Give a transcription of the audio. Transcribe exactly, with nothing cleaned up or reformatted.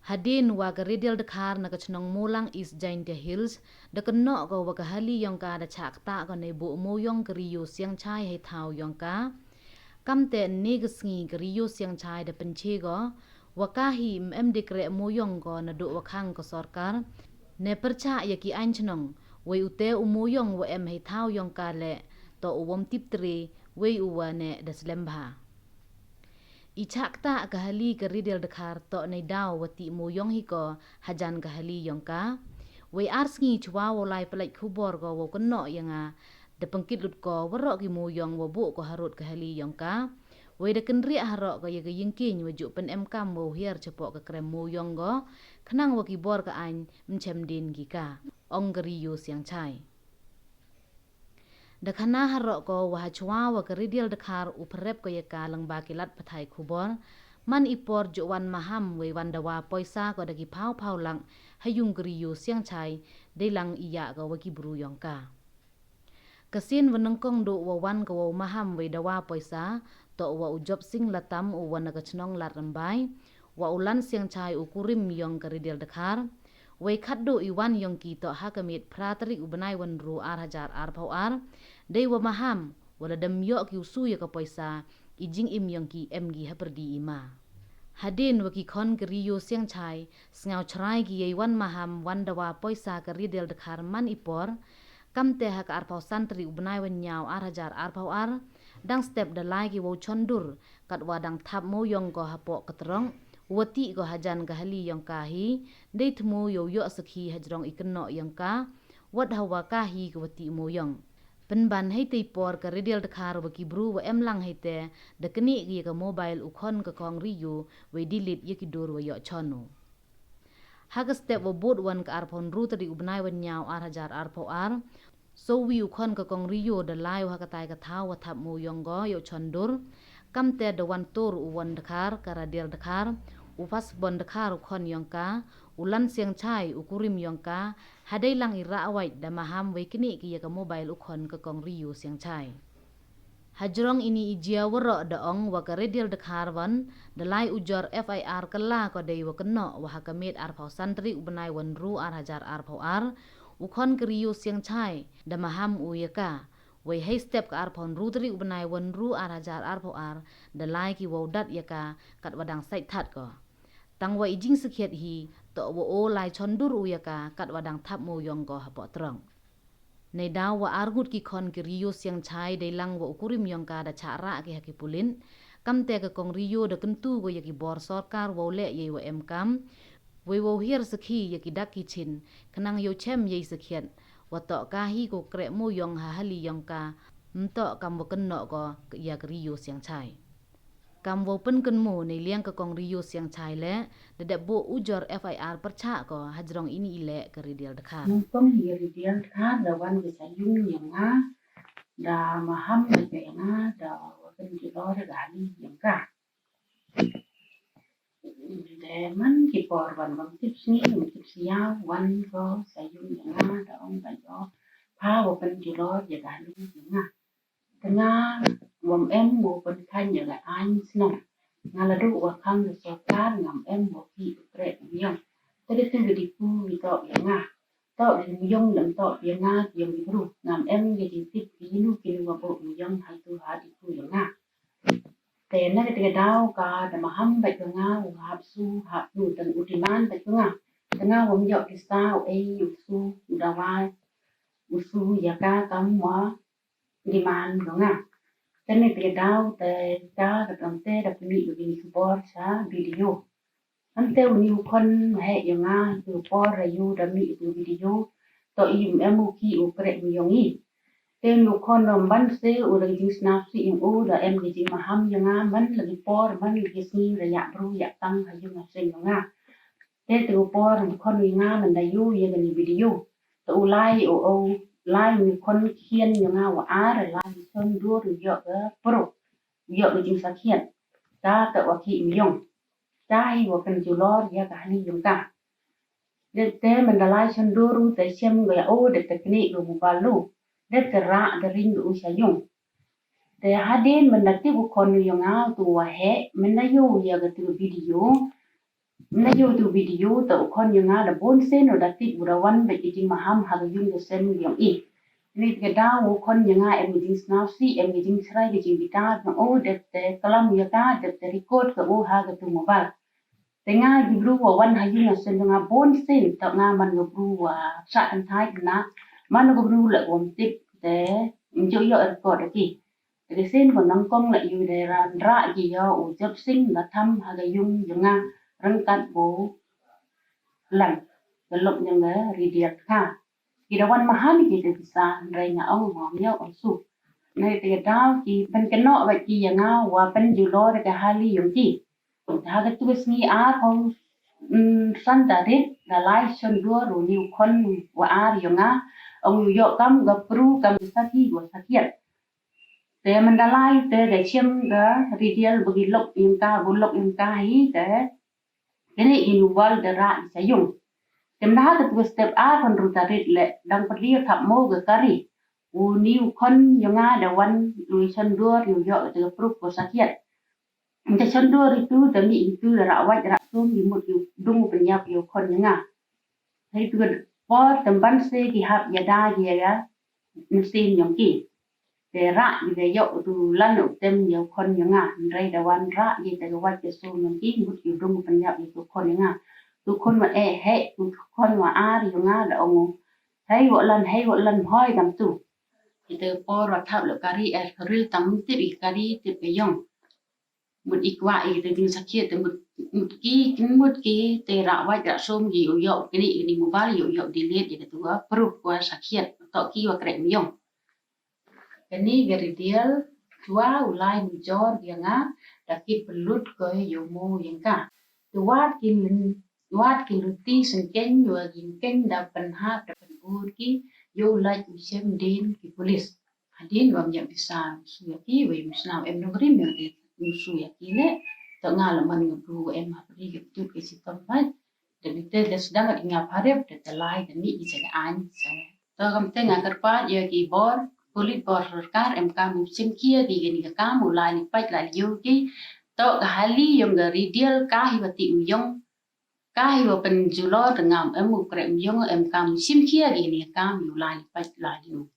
Hadien wa ka Radial Dkhar na ka chnong Mawlang, East Jaintia Hills, da kynnoh ko wa ka hali yong ka da chah ktah ko nei buh mooyong ka Ri-u Siangchai hei thaw yong ka. Kamte ynne ka sngi ka Ri-u Siangchai da pynche ko wa ka hi ym em de kreh mooyong ko nadooh wa khang ka sorkar ne pyrchah ya ki aiñ chnong, wei u te u mooyong wa em hei thaw yong ka leh toh u wym tip tre, wei u wa neh da slem bha. I chah ktah ka hali ka Radial Dkhar toh neidaw wa tih mooyong hi ko hajan ka hali yong ka. Wei ar sngi chwa wow lai pyllait khubor ko wow kynnoh ya nga, da pynkit lut ko waroh ki mooyong wa buh ko harud ka hali yong ka. Wei da kynriah haroh ko ya ka yingkieñ wa jooh pynemkam wow hiar chapoh ka krem mooyong ko, khnang wa ki bor ka aiñ ym chem dien ki ka, ong ka Ri-u Siangchai. Da khana haroh ko wa hachwa wa ka Radial Dkhar u pyrep ko ya ka lyngba ki lad pathai khubor, man i por jooh wan maham wei wan dawa poisa ko da ki phaw phaw lak ha yung ka Ri-u Siangchai, deilang i yah ko wa ki bru yong ka. Ka sien wa nyngkong dooh wa wan ko wow maham wei dawa poisa toh wa u Jopsing Latam u wa na ka chnong Ladrymbai, wa u Lan Siangchai u kurim yong ka Radial Dkhar. Wei khatduh i wan yong ki toh ha ka miet phra tarik u bnai wa ynru ar hajar arphaw ar, dei wa maham wa lada ym yoh ki u su ya ka poisa, i jingim yong ki em ki hapyrdi i ma. Hadien wa ki khon ka Ri-u Siangchai sngaw chrai ki yei wan maham wan dawa poisa ka Radial Dkhar man i por, kamte ha ka arphaw san tarik u bnai wa ynñiaw ar hajar arphaw ar, dang step da lai ki wow chondur katwa dang thap mooyong ko hapoh ka truck wa tih ko hajan ka hali yong ka hi, dei thmu yow yoh sakhi hajrong i kynnoh yong ka, wat hawa ka hi ka wa tih mooyong. Pynban heitei por ka Radial Dkhar wa ki bru wa em lang heite da knieh ki ya ka mobile u khon ka kong Ri-u, wei delete ya ki dur wa yoh chon u. Ha ka step wa bud wan ka arphaw ynru tarik u bnai wa ynñiaw ar hajar arphaw ar, so wi u khon ka kong Ri-u da lai u ha katai ka thaw wa thap mooyong ko yow chondur. Kamte da wan tur u Wan Dkhar, ka Radial Dkhar, u Phasbon Dkhar u khon yong ka, u Lan Siangchai u kurim yong ka, hadeilang i Rahwait da maham wei knieh ki ya ka mobile u khon ka kong Ri-u Siangchai. Hajrong ini i jia waroh da ong wa ka Radial Dkhar wan da lai ujor F I R kylla ko dei wa kynnoh wa ha ka miet arphaw san tarik u bnai wa ynru ar hajar arphaw ar, u khon ka Ri-u Siangchai da maham u ya ka. Wei hei step ka arphaw ynru tarik u bnai wa ynru ar hajar arphaw ar, da lai ki wow dat ya ka katwa dang sait that ko. Tang wa i jingsakhiat hi toh wa o lai chondur u ya ka katwa dang thap mooyong ko hapoh truck. Neidaw wa arngut ki khon ka Ri-u Siangchai deilang wa u kurim yong ka da chah rah ki ha ki pulit, kamte ka kong Ri-u da kyntu ko ya ki bor sorkar wow leh yei wa emkam, wei wow hiar sakhi ya ki dak ki chin, khnang yow chem yei sakhiat wa toh ka hi ka u kreh mooyong ha hali yong ka, ym toh kam wa kynnoh ko ya ka Ri-u Siangchai. Kam wow pynkynmaw, neiliang ka kong Ri-u Siangchai leh da dep buh ujor F I R pyrchah ko hajrong ini i leh ka Radial Dkhar. Nyngkong ya Radial Dkhar da wan ka sa yung yong nga, da maham da ka yong nga, da wa pynkylor da ka hali yong ka. Te man ki por wan bam tip sngi, bam tip siaw, wan ko sa yung yong nga, da ong ka yo, pha wa pynkylor ya ka hali yong nga. Te nga wym em wow pynkheiñ ya ka aiñ snem. Nga la duh wa khang ka sorkar, ngam em wow ki u kreh mooyong. Te da tu ka diku wi toh ya nga. Toh ki mooyong lem toh ya nga, ki yong ki bru. Ngam em ki jingtip ki inu ki nu wa buh mooyong haitu ha diku ya nga. Te na ka te ka daw ka da maham bait ka nga u hap su, hap nu tang u demand bait ka nga. Te nga wym yoh ki sa u ei u su, u dawa, u su ya ka kam wa demand ka nga. Te ne te ka daw te ka ka tang te da pynmih u ini khubor sa B D O. Ante u ni u khon wa heh yong nga, tu por ra yu da mih tu B D O. Toh i ym em u ki u kreh mooyong i. Te u ni u khon ym ban se u da jingsnap si yong u, da em ki jingmaham yong nga man la ki por, man la ki sngi ra yah bru yah tang ha yung ha seng yong nga. Te tu por u khon wi nga man da yu ya kani B D O. Te u lai u, u lai u ni khon khian yong nga wa ar, lai u chondur u yoh ka pro, u yoh ka jingsakhiat. Ta te wa ki mooyong. Ta hi wa pynkylor ya ka hali yong ka. Dep te man da lai chondur u te chem ko ya o, dep te knieh ko u balu. Dep te rah te ring ko u cha yung. Te hadien man da tip u khon u yong nga tu wa heh, man da yu ya ka tu B D O. Na yow tu video ta u khon yong nga da bon sien u da tip u da wan bad ki jingmaham ha ka yung ka sem yong i. Ni ka daw u khon yong nga em ki jingsnaw si, em ki jingchrai ki jingbitar, na u dep te kalam ya ka, dep te record ka u ha ka tu mobile. Te nga ki bru wa wan ha yung ka sem yong nga bon sien, ta nga man ka bru wa sa kan thai na, man ka bru la wam tip te, njo yo record ki. Te sien ko nang kong la yu de ran ra ki yo u jop sing la tham ha ka yung yong nga rengkat bo lang ka lok yong nga ridiak ha. Ki da wan mahan ki te bisa rai nga ong ngom yo ong su. Na te daw ki pen keno wa ki yong nga wa pen julo de ka hali yong ki. Ha ka tu sngi ar hong san tarik da lai chon dur u ni u khon wa ar yong nga ong u yo kam ka pru kam ka sathi wa sakhiat. Te man da lai te da chem ka ridial bagi lok yong ka, bu lok yong ka hi te. Kini in wal da ra i sa yung. Te man da ha ka tu step ar hon ru tarik le dang perli thap mo ka kari. U ni u khon yong nga da wan u chon dur u yo te ka pru ko sakhiat. Nta chon dur itu da mi itu da ra waj ra sum i mut u dung u penyap u khon yong nga. Hei tu ka por temban se ki hap ya da ya ya mesin yong ki. Te ra i da yo tu lan u tem ya u khon yong nga. Nrei da wan ra i te ka waj ya sum yong ki mut u dung u penyap ya u khon yong nga. Tu khon wa e he, tu khon wa ar yong nga da ong u. Hei wa lan, hei wa lan hoi dam tu. Ite por wa thap lo kari er ril tang tip i kari tip ka yong. Mut i kwah i te jing sakhiat te mut, mut ki, kin mut ki te ra waj ra sum ki u yo kini kini mobile u yo delete i te tu wa proof wa sakhiat to ki wa krek yong. Kani ka ridial chwa u lai ni jor ya nga da ki pelut ko yo mo yong ka. Te wat ki lin, wat ki luti sengkeng wa ki keng da penhap da penbur ki yo laj u chem din ki polis. Hadien wa myak bisa su ya ki wa musnaw em nongrim ya te su ya ki le. To nga la man nga bru em ha peri ke tu ke sitom pai. Da bite da sedang nga pharep da te lai da ni i jaga an sa. To kam te nga kyrpad ya ki bor, pulit bor sorkar em kam u chimkhia ki kini ka kam u lai ni pait lai liu ki. To ka hali yong ka ridial ka hi wa ti u yong, ka hi wa penjulor te ngam em u krek yong em kam u chimkhia ki kini ka kam u lai ni pait lai liu.